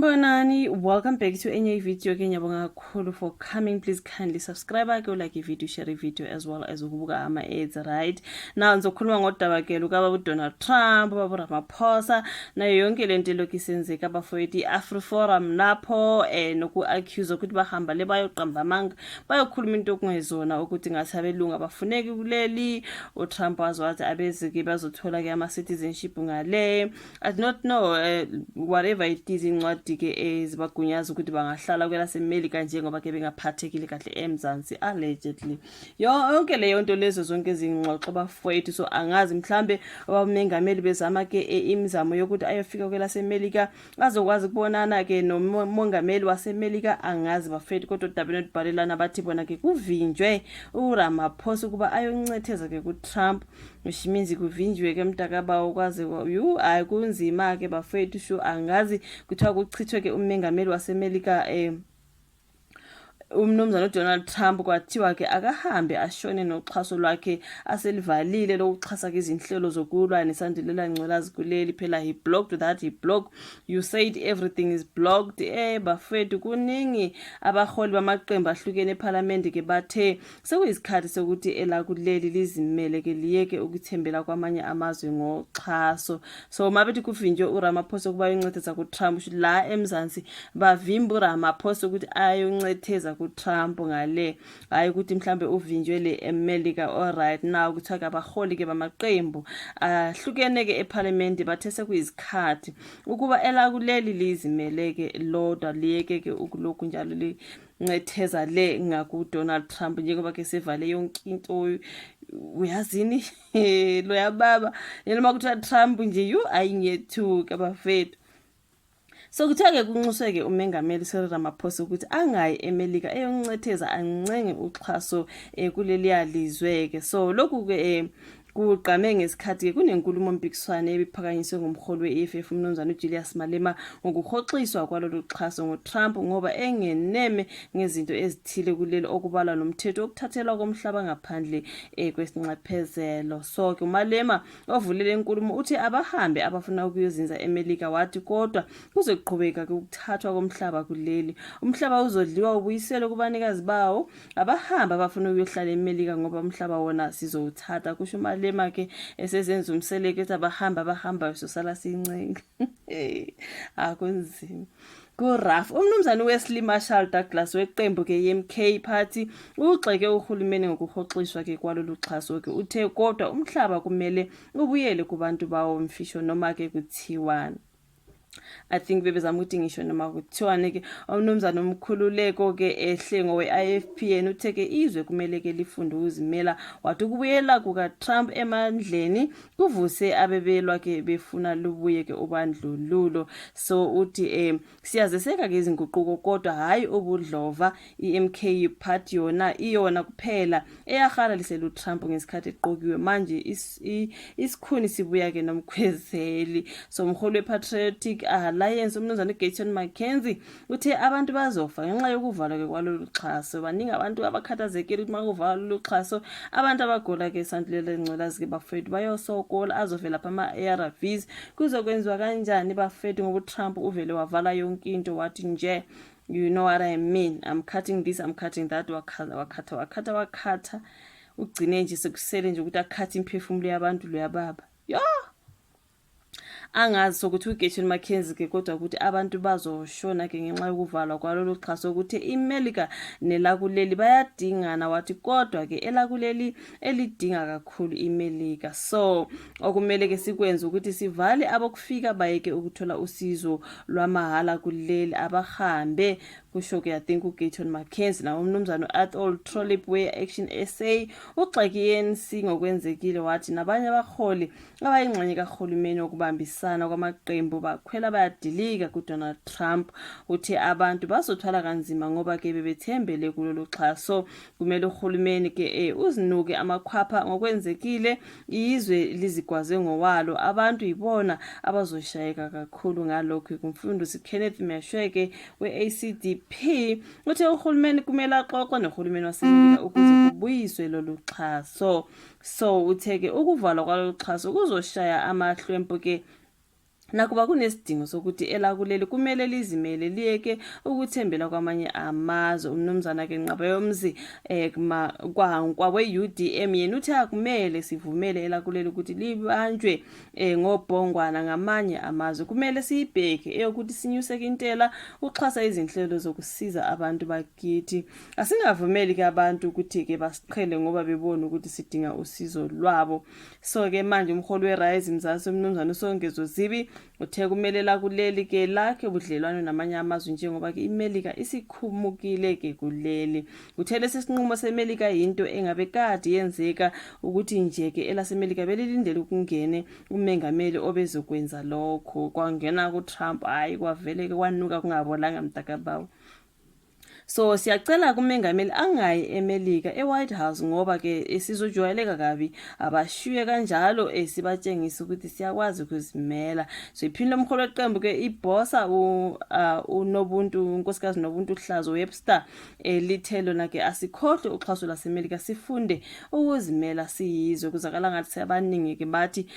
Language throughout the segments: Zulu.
Sanibonani, welcome back to enye video ke. Ngiyabonga kakhulu for coming. Please kindly subscribe ke, like video, share video, as well as ukubuka ama ads. Right now ngizokhuluma ngodaba ke lukababa uDonald Trump, ubaba Ramaphosa, nayo yonke lento elokhu isenzeka, bafowethu. I-AfriForum lapho noku-accuse ukuthi bahamba le bayoqamba amanga, bayokhuluma into okungezona, ukuthi ngathi abelungu abafuneki kuleli. uTrump waze wathi abezike bazothola ke ama-citizenship ngale, I do not know, whatever it is, incwadi ke ezibagunyaza ukuthi bangahlala kwelaseMelika njengoba ke bengaphathekile kahle eMzansi, allegedly. Yonke leyo nto lezo, zonke izingxoxo, bafowethu. So angazi mhlambe abamengameli bezama ke imizamo yokuthi ayofika kwelaseMelika, azokwazi ukubonana ke nomongameli waseMelika, angazi bafethu. Kodwa odabeni olubhalelana bathi bona ke kuvinjwe uRamaphosa ukuba ayoncetheza ke kuTrump, which means kuvinjiwe ke mntakabawo kwaze yu, hayi, kunzima ke bafethu. Sho angazi, kuthiwa kuchithwe ke umengameli waseMelika, umnumzana uDonald Trump, kwathiwa ke akahambe ashone noxhaso lwakhe aselivalile lokuxhasa ke izinhlelo zokulwa nesandulela ngculazi kuleli. Phela he blocked that, he blocked, you said everything is blocked. Bafethu, kuningi. Abaholi bamaqembu ahlukene eParliament ke bathe sekuyisikhathi sokuthi elakuleli lizimele ke, liyeke ukuthembela kwamanye amazwe ngoxhaso. So mabethi kuvinjwe uRamaphosa ukuba ayoncedisa kuTrump, kusho la eMzansi bavimba uRamaphosa ukuthi ayoncetheza kuTrump ngale, hayi ukuthi mhlambe uvinjwe le eMelika. All right, now kuthiwa ke abaholi ke bamaqembu ahlukene ke eParliament bathe sekuyisikhathi ukuba elakuleli lizimele ke lodwa, liyeke ke ukulokhu njalo lincetheza le ngaku Donald Trump, njengoba ke sevale yonke into. Uyazini loya baba yena, uma kuthiwa Trump nje, yu, ayingiyethuka bafethu. So kuthiwa-ke kunxuswe-ke umengameli Cyril Ramaphosa ukuthi angayi eMelika eyoncetheza, ancenge uxhaso kuleliya lizwe-ke. So lokhu-ke kugqame ngesikhathi-ke kunenkulumo mpikiswano ebiphakanyiswe ngumholi we-EFF, umnumzane uJulius Malema, ngokuhoxiswa kwalolu xhaso nguTrump, ngoba engeneme ngezinto ezithile kuleli, okubalwa nomthetho wokuthathelwa komhlaba ngaphandle kwesinxephezelo. So-ke uMalema ovulele inkulumo uthi abahambe abafuna ukuyozinza eMelika, wathi kodwa kuzoqhubeka ukuthathwa komhlaba kuleli, umhlaba uzodliwa ubuyiselwe kubanikazi bawo. Abahamba abafuna ukuyohlala eMelika, ngoba umhlaba wona sizowuthatha, kusho uMalema ke, esezenza umseleko, ethi abahamba abahambayo, sosala sincenga. Akunzima, ku-rough. Umnumzane Wesley Marshall Douglas weqembu ke i-MK Party ugxeke uhulumeni ngokuhoxiswa ke kwalolu xhaso ke. Uthe kodwa umhlaba kumele ubuyele kubantu bawo mfisho noma ke kuthiwani. I think bebezama ukuthi ngisho noma kuthiwane ke. Umnumzana uMkhululeko ke Ehlengo we-IFP yena uthe ke izwe kumele ke lifunde ukuzimela, wathi ukubuyela kuka-Trump emandleni kuvuse abebelwa ke befuna lubuye ke ubandlululo. So uthi siyazeseka ke izinguquko, kodwa hayi ubudlova. I-MK Party yona iyona kuphela eyahalalisela uTrump ngesikhathi eqokiwe, manje isikhuni sibuya ke nomkhwezeli. So umholi we-Patriotic Alliance, umnumzane uGayton McKenzie, uthe abantu bazofa ngenxa yokuvalwa ke kwalolu xhaso. Baningi abantu abakhathazekile ukuthi makuvalwa lolu xhaso, abantu abagula ke sandulela ngculazi ke bafethu bayosokola, azovela pha ama-ARVs, kuzokwenziwa kanjani bafethu, ngoba uTrump uvele wavala yonke into, wathi nje, "You know what I mean, I'm cutting this, I'm cutting that." Wakhatha, wakhatha, wakhatha, wakhatha, ugcine nje sekusele nje ukuthi akhathe imphefumulo yabantu loya baba. Yo, angazi sokuthi uGayton McKenzie ke, kodwa ukuthi abantu bazoshona ke ngenxa yokuvalwa kwalolu xhaso, ukuthi iMelika nelakuleli bayadingana, wathi kodwa ke elakuleli elidinga kakhulu iMelika. So okumele ke sikwenze ukuthi sivale abokufika, bayeke ukuthola usizo lwamahhala kuleli, abahambe, kusho ke, I think, uGayton McKenzie. Nawo umnumzane u-Athol Trollip we-Action SA ugxeke i-ANC ngokwenzekile, wathi nabanye abaholi abayingxenye kahulumeni wokubambisana kwamaqembu bakhwela bayadilika kuDonald Trump. Uthe abantu bazothwala kanzima ngoba ke bebethembele kulolu xhaso. Kumele uhulumeni ke uzinuke amakhwapha ngokwenzekile, izwe lizigwaze ngowalo, abantu yibona abazoshayeka kakhulu ngalokhu. Kumfundisi Kenneth Meshweke we-ACDP uthe uhulumeni kumele axoxe nohulumeni waseMelika ukuze kubuyiswe lolu xhaso. So uthe-ke ukuvalwa kwalolu xhaso kuzoshaya amahlwempu ke. Nakuba kunesidingo sokuthi elakuleli kumele lizimele liyeke ukuthembela kwamanye amazwe, uMnumzana ke Nqabayomzi Kwankwa we-UDM yena uthe akumele sivumele elakuleli ukuthi libanjwe ngobhongwana ngamanye amazwe. Kumele siyibheke eyokuthi sinyuseke intela uxhasa izinhlelo zokusiza abantu bakithi. Asingavumeli ke abantu ukuthi ke basiqhele ngoba bebona ukuthi sidinga usizo lwabo. So ke manje umholi we-Rise Mzansi uMnumzane uSongezo Zibi uthe kumele lakuleli ke lakhe ubudlelwano namanye amazwe njengoba ke iMelika isikhumukile ke kuleli. Uthe lesi sinqumo seMelika yinto engabe kade yenzeka ukuthi nje ke elaseMelika belilindele ukungene umengameli obezokwenza lokho. Kwangena kuTrump hhayi kwavele ke kwanuka kungabolanga mntakabawo. So siyacela kumengameli angayi eMelika eWhite House ngoba ke sizojwayeleka kabi abashiye kanjalo sibatshengisa ukuthi siyakwazi ukuzimela. So iphini lomholi weqembu ke ibhosa uNobuntu uNkosikazi Nobuntu Hlazo Webster lithe lona ke asikhohlwe uxhaso lwaseMelika sifunde ukuzimela siyizwe. Kuzakala ngathi siyabaningi ke bathi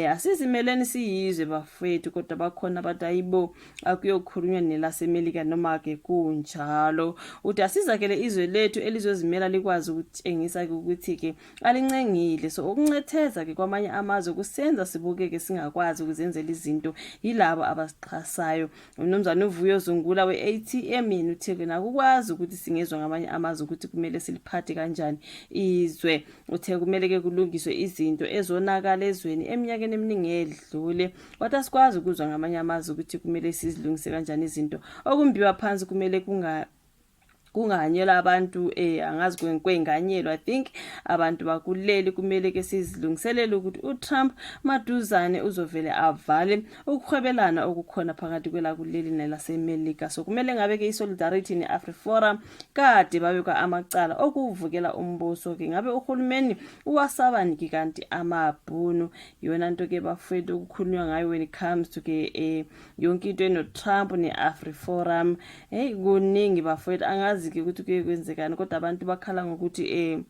asizimeleni siyizwe bafethu kodwa bakhona bathi ayibo akuyokhulunywa nelaseMelika noma-ke kunjalo. Uthi asizakele izwe lethu elizozimela likwazi ukutshengisa-ke ukuthi-ke alincengile. So ukuncetheza-ke kwamanye amazwe kusenza sibukeke singakwazi ukuzenzela izinto yilabo abasixhasayo. Umnumzane uVuyo Zungula we-ATM yena uthe-ke nakukwazi ukuthi singezwa ngamanye amazwe ukuthi kumele siliphathe kanjani izwe. Uthe kumele-ke kulungiswe izinto ezonakala ezweni eminyakeni eminingi edlule. Wathi asikwazi ukuzwa ngamanye amazwi ukuthi kumele sizilungise kanjani izinto. Okumbiwa phansi kumele kungahanyelwa abantu angazi kwenganyelwa. I think abantu bakuleli kumele ke sizilungiselele ukuthi uTrump maduzane uzovele avale ukuhwebelana okukhona phakathi kwelakuleli nelaseMelika. So kumele ngabe ke iSolidarity neAfriForum kade babekwa amacala okuvukela umbuso ke ngabe uhulumeni uwasabani ke kanti amabhunu. Iyona nto ke bafowethu okukhulunywa ngayo when it comes to ke yonke into eno-Trump ne-AfriForum. Hey kuningi bafowethu, angazi ke ukuthi kuye kwenzekani kodwa abantu bakhala ngokuthi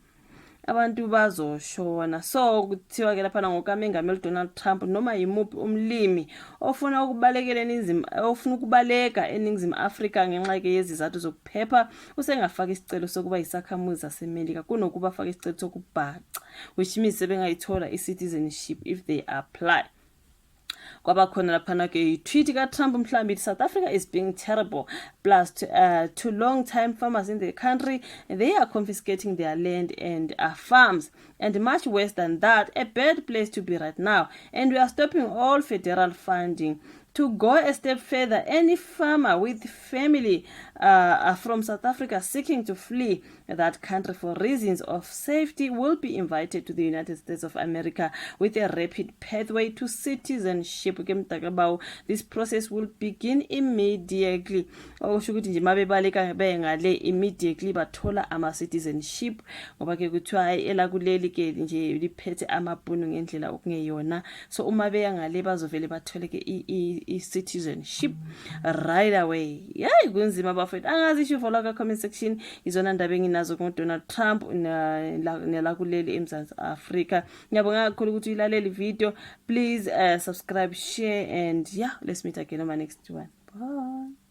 abantu bazoshona. So kuthiwa ke laphana ngokamengameli Donald Trump noma yimuphi umlimi ofuna ukubalekela eNingizimu ofuna ukubaleka eNingizimu Afrika ngenxa ke yezizathu zokuphepha usengafaka isicelo sokuba yisakhamuzi saseMelika kunokuba afake isicelo sokubhaca, which means sebengayithola i-citizenship if they apply. Kwaba khona laphana ke i-tweet ka-Trump mhlawumbe ithi South Africa is being terrible plus to long time farmers in the country. They are confiscating their land and farms and much worse than that, a bad place to be right now, and we are stopping all federal funding. To go a step further, any farmer with family from South Africa seeking to flee that country for reasons of safety will be invited to the United States of America with a rapid pathway to citizenship. Ke mntakabawo, this process will begin immediately. Okusho ukuthi nje mabebaleka bengale immediately bathola ama-citizenship ngoba ke kuthiwa hayi elakuleli ke nje liphethe amabhunu ngendlela okungeyona. So uma beya ngale bazovele bathole ke i-citizenship right away. Yayi kunzima bafethu, angazi isho follow ka comment section. Izona ndaba enginazo ngo-Donald Trump nelakuleli eMzansi Afrika. Ngiyabonga kakhulu ukuthi uyilalele ivideo. Please subscribe, share and yeah, let's meet again on my next one. Bye.